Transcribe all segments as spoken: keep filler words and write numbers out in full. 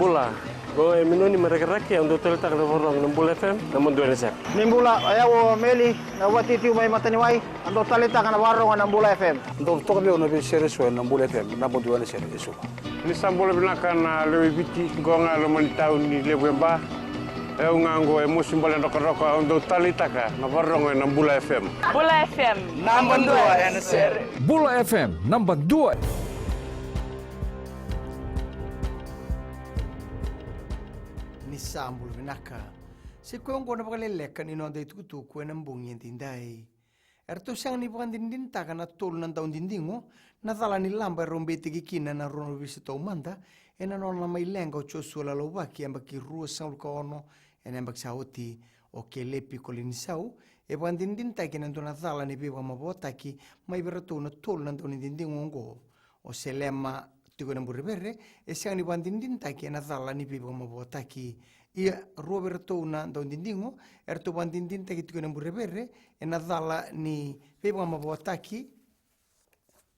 Bula, qo e Minoni mai Rakiraki, au dau taleitaka na vakarorogo na Bula F M, naba dua ena sere. Ni bula, o yau o Meli, na vatiutiu mai Mataniwai, au dau taleitaka na vakarorogo na Bula F M. Dau toka vei au na veisere eso ena Bula F M, naba dua ena sere eso. Ni sa bula vinaka na lewe i Viti, qo ga e loma ni tauni levu e Ba. E au ga qo e Mosi Bale Drokadroka, au dau taleitaka na vakarorogo ena Bula F M. Bula F M, naba dua ena sere. Bula F M, naba dua. Ni sa bula vinaka. Sa i koya oqo na vakaleleka ni noda itukutuku ena bogi edaidai. Eratou sega ni vakadinadinataka na tolu na daudidigo na cala ni laba e rau beitaki kina na rua na ovisa taumada ena nona mai leqa o Joshua Lalauvaki, yabaki ruasagavulu ka ono, ena yabaki sa oti. O Kelepi Kolinisau e vakadinadinataki ena dua na cala ni veivakamavoataki mai vei iratou na tolu na daunididigo oqo. O Selema, tiko ena Burevere, e sega ni vakadinadinataki ena cala ni veivakamavoataki. Ia, rua vei iratou na daudidigo eratou vakadinadinataki tiko ena Burevere ena cala ni veivakamavoataki.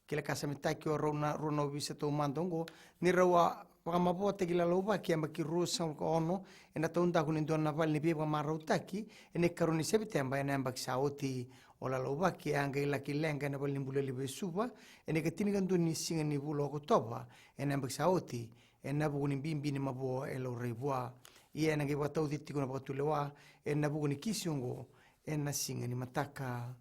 Kila ka sa mitaki o rau na rua na ovisa taumada oqo ni rau a vakamavoataki Lalauvaki, yabaki ruasagavulu ka ono, ena taudaku ni dua na vale ni veivakamarautaki ena ikarua ni Sepiteba ena yabaki sa oti. O Lalauvaki e a qai laki leqa ena valenibula levu e Suva ena ikatinikadua ni siga ni vula o Okotova ena yabaki sa oti, ena vuku ni bibi ni mavoa e laurai vua. Ia ena qai vakatauci tiko na vakatulewa ena vuku ni kisi oqo ena siga ni mataka.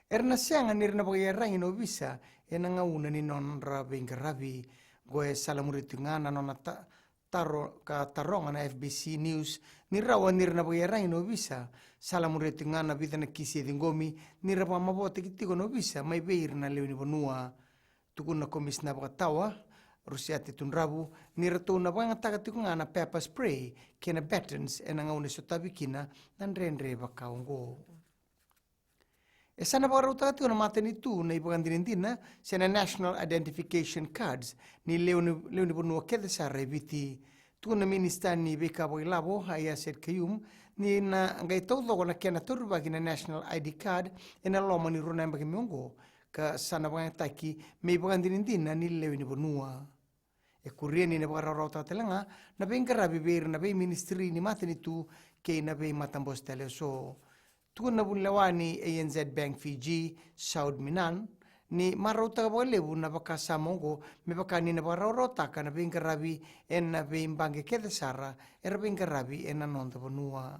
Era na sega ni ra na vakaiyaragi na ovisa ena gauna ni nodra veiqaravi. Qo e salamuria tiko ga na nona ta-, taro ka taroga na F B C News ni rawa ni ra na vakaiyaragi na ovisa. Salamuria tiko ga na vica na kisi e ciqomi ni ra vakamavoataki tiko na ovisa mai vei ira na lewe ni vanua. Tukuna na Komisina Vakatawa, Rusiate Tudravu, ni ratou na vakayagataka tiko ga na pepper spray kei na batons ena gauna e sotavi kina na dredre vaka oqo. E sa na vakarautaka tiko na matanitu na ivakadinadina se na National Identification Cards ni lewe ni, lewe ni vanua kece sara e Viti. Tukuna na Minisita ni Veika Vakailavo, Aiyaz Sayed-Khaiyum, ni na qai taucoko na kena taurivaki na National I D Card ena loma ni rua na yabaki mai oqo, ka sa na vakayagataki me ivakadinadina ni lewe ni vanua. E kuria ni na vakarawarawataka tale ga na veiqaravi vei ira na veiministri ni matanitu kei na veimatabose tale eso. Tukuna na vunilewa ni A N Z Bank Fiji, Saud Minan, ni marautaka vakalevu na vakasama oqo me vaka ni na vakarawarawataka na veiqaravi ena veibaqe kece sara era veiqaravi ena noda vanua.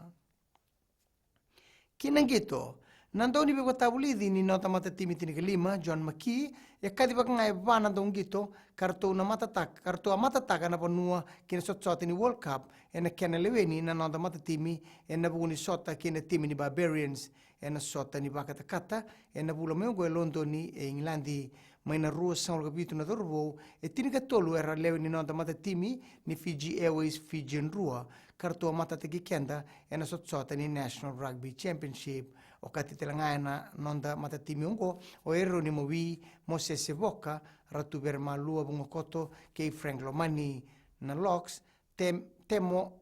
Ki na qito, na dauniveivakatavulici ni noda matatimi tinikalima, John McKee, e kacivaka ga e va na dauqito ka ratou na matataka, ka ratou a matataka na vanua ki na sotasota ni World Cup ena kena leweni na noda matatimi ena vuku ni sota kei na timi ni Barbarians ena sota ni vakatakata ena vula mai oqo e Lodoni e Igiladi. Mai na ruasagavulu ka vitu na cauravou, e tinikatolu era lewe ni noda matatimi ni Fiji Airways Fijian drua, ka ratou a matataki keda ena sotasota ni National Rugby Championship. Okati tale ga ena noda matatimi oqo o Eroni Mawi, Mosese Voka, Ratuveremalua Vugakoto kei Frank Lomani. Na Locks, Tem-, Temo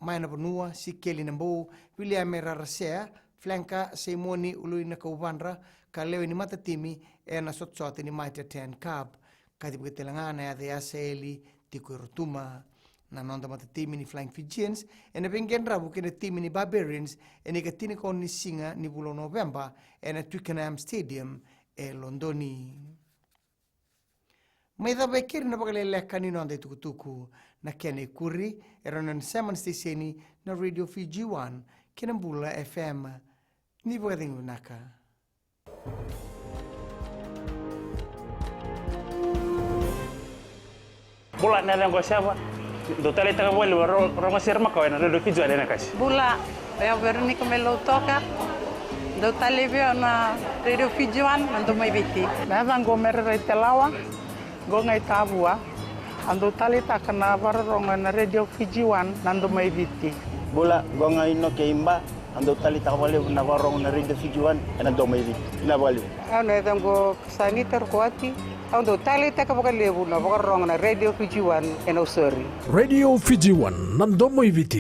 Mainavanua, Sikeli Nabou, Viliame Rarasea, Flanka Seimoni Uluinakauvadra, ka lewe ni matatimi ena sotasota ni Mitre Ten Cup. Kacivaki tale ga na yaca i Asaeli Tikoirotuma. Na noda matatimi ni Flying Fijians ena veiqaravi kei na timi ni Barbarians ena ikatini ka ono ni siga ni vula o Noveba ena Twickenham Stadium e Lodoni. Mai cava e keri na vakaleleka ni noda itukutuku. Na kena ikuri e rau na sema na siteseni na Radio Fiji One kei na Bula F M. Ni vakacegu vinaka. Bula, na yacaqu o Seva. Dou taleitaka vakalevu na ro-, rogo sere makawa ena Radio Fiji One ena kasi. Bula, o yau Veronica mai Lautoka. Dou talei vei au na Radio Fiji One, na Domo i Viti. Na yacaqu o Mere Raitelawa, qo ga i Tavua. A dou taleitaka na vakarorogo ena Radio Fiji One, na Domo i Viti. Bula, qo ga i Noke i Ba. A dou taleitaka vakalevu na vakarorogo na Radio Fiji One ena Domo i Viti. Na vakalevu. Au na yacaqu o Sangita Rukuwati. Au dau taleitaka vakalevu na vakarorogo na Radio Fiji One ena Nausori. Radio Fiji One, na Domo i Viti.